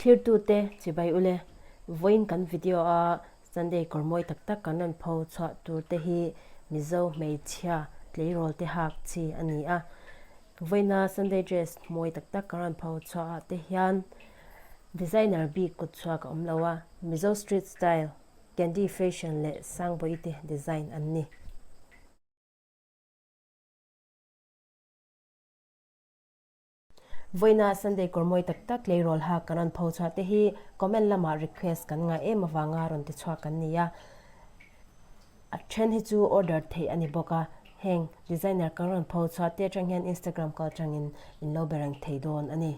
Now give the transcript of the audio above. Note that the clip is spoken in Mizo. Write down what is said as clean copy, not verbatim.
Thlirtute chibai ule, vawiin kan video a Sunday kawr mawi tak tak kan rawn pho chhuah tur te hi Mizo hmeichhia tleirawl te hak chi a ni a. Vawiina Sunday dress mawi tak tak kan rawn pho chhuah ah te hian designer bik kut chhuak a awm lo a, Mizo street style, Candy fashion leh Sangbawi te design an ni. Vawiina Sunday kawr mawi tak tak tleirawl hak kan rawn pho chhuah te hi comment lamah request kan ngah em avanga rawn ti chhuak kan ni a. A then hi chu order theih a ni bawk a, heng designer kan rawn pho chhuah te atang hian Instagram kal tangin in lo be reng thei dawn a ni.